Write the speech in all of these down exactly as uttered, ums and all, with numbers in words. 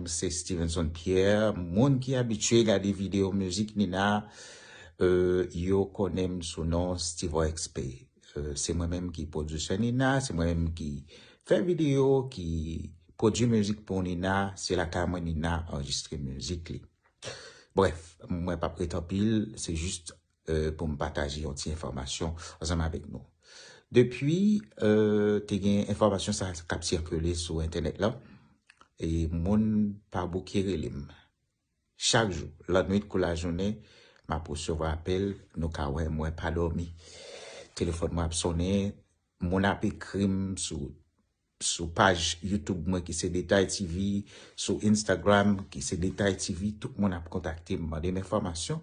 Se Stevenson Pierre. Moun ki abitye gade videyo mizik Nina, euh, yo konnen m sou non Stevo X P. Euh, se mwen menm ki pwodisè Nina, se mwen menm ki fè videyo, ki pwodui mizik pou Nina, se lakay mwen Nina anrejistre mizik li. Brèf, mwen p ap ret anpil, se jis euh, pou m pataje yon ti enfòmasyon ansanm avèk nou. Depi euh, te gen enfòmasyon sa k ap sikile sou entènèt la, e moun pa bouke rele m. Chak jou, lannwit kou lajounen, m ap resevwa apèl, nou ka wè mwen pa dòmi. Telefòn mwen ap sonnen, moun ap ekri m sou sou paj YouTube mwen ki se Detay T V, sou Instagram ki se Detay T V, tout moun ap kontakte m, mande m enfòmasyon.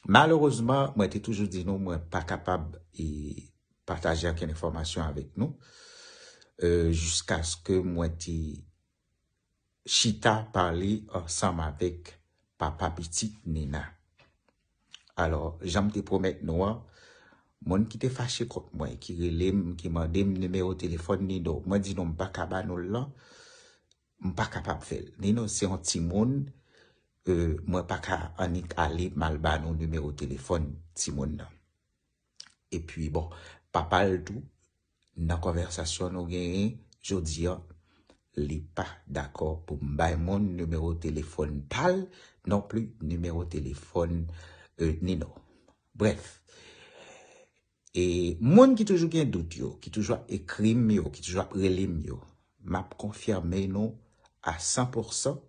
Malerezman, mwen te toujou di nou mwen pa kapab e, pataje ankenn enfòmasyon avèk nou, euh, jiskaske mwen te chita pale ansanm avèk papa pitit Nina. Alò, jan m te pwomèt nou an, moun ki te fache kont mwen, ki rele m, ki mande m nimewo telefòn Nino, mwen di nou m pa ka ba nou l lan, m pa kapab fè l. Nino se yon timoun, euh, mwen pa ka annik ale m al ba nou nimewo telefòn timoun nan. Epi, bon, papa l tou, nan konvèsasyon nou genyen jodi a, li pa dakò pou m bay moun nimewo telefòn pa l, non pli nimewo telefòn euh, Nino. Brèf, e moun ki toujou gen dout yo, ki toujou ap ekri m yo, ki toujou ap rele m yo, m ap konfime nou a san pousan,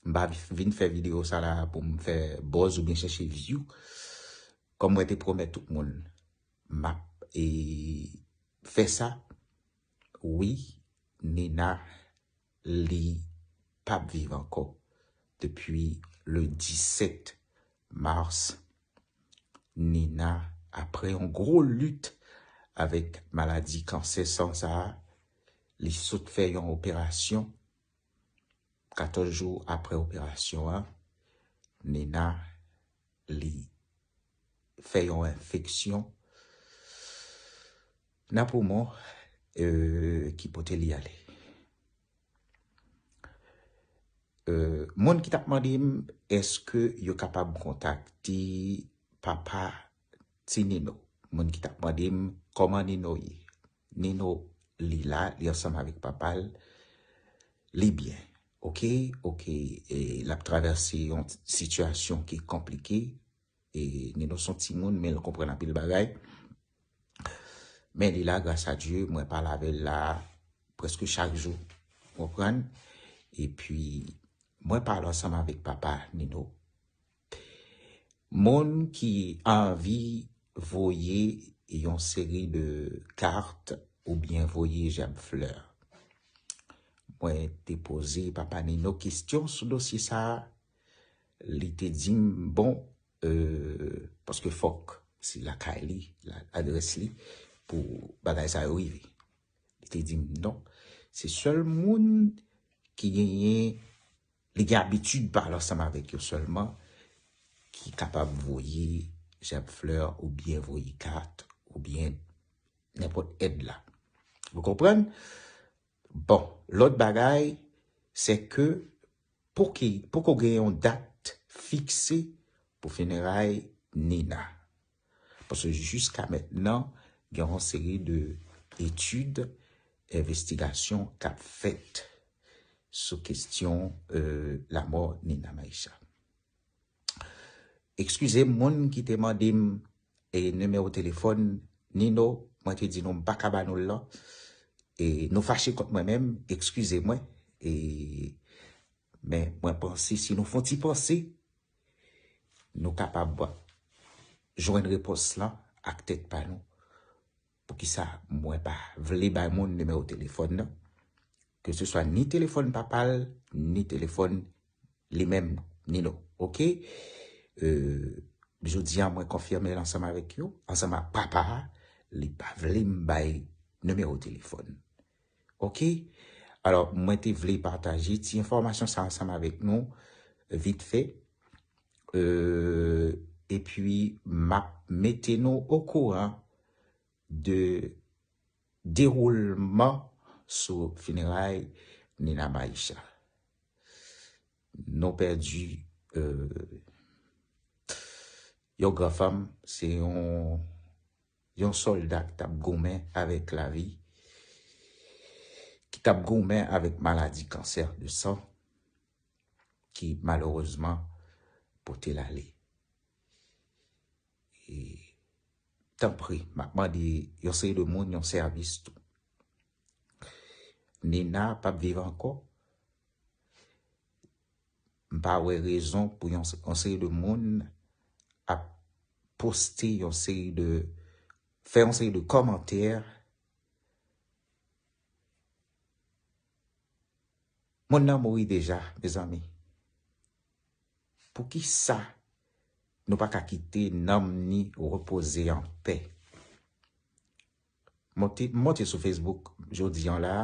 m pa vin fè videyo sa la pou m fè buzz oubyen chèche view. Kòm mwen te pwomèt tout moun, m ap e, fè sa. Wi, Nina, li p ap viv ankò. Depi le disèt mas, Nina, apre yon gwo lit avèk maladi kansè san sa a, li sot fè yon operasyon. Katòz jou apre operasyon an, Nina, li fè yon enfeksyon nan poumon euh, ki pote li ale. Euh, moun ki t ap mande m èske yo kapab kontakte papa ti Nino. Moun ki t ap mande m kòman Nino ye. Nino, li la, li ansanm avèk papa l, li byen. Oke, oke, e l ap travèse yon sitiyasyon ki konplike. E Nino se yon timoun, men l konprann anpil bagay. Men li la, gras a Dye, mwen pale avè l la prèske chak jou. Konprann? Epi, mwen pale ansanm avèk papa Nino. Moun ki anvi voye yon seri de kat oubyen voye jèb flè. Mwen te poze papa Nino kesyon sou dosye sa a. Li te di m, bon, euh, paske fòk se lakay li, la, adrès li, pou bagay sa yo rive. Li te di m, non, se sèl moun ki genyen, li gen abitid pale ansanm avèk yo sèlman, ki kapab voye jèb flè oubyen voye kat oubyen nenpòt èd la. Ou konprann? Bon, lòt bagay, se ke poko, poko gen yon dat fikse pou fineray Nina. Paske jiska mentnan, gen yon seri de etid, envestigasyon k ap fèt sou kesyon euh, lamò Nina Maisha. Eskize m, moun ki te mande m e, nimewo telefòn Nino, mwen te di nou m pa ka ba nou l lan. E, nou fache kont mwen menm, eskize mwen. E, men mwen panse si nou fè yon ti panse, nou kapab jwenn repons lan ak tèt pa nou. Poukisa mwen pa vle bay moun nimewo telefòn nan? Ke se swa ni telefòn papa l, ni telefòn li menm, Nino. Oke? Euh, jodi a, mwen konfime l ansanm avèk yo, ansanm ak papa a, li pa vle m bay nimewo telefòn. Oke? Alò, mwen te vle pataje ti enfòmasyon sa ansanm avèk nou, vit fè. Euh, epi, m ap mete nou okouran de dewoulman sou fineray Nina Maisha. Nou pèdi euh, yon gran fanm, se yon yon sòlda ki t ap goumen avèk lavi, ki t ap goumen avèk maladi kansè de san, ki malerezman pote l ale. E tanpri, m ap mande yon seri de moun yon sèvis tou. Nina p ap viv ankò. M pa wè rezon pou yon, yon seri de moun ap poste yon seri de, fè yon seri de kòmantè. Moun nan mouri deja, mezanmi. Poukisa nou pa ka kite nanm ni repoze anpè? Monte, monte sou Facebook jodi an la,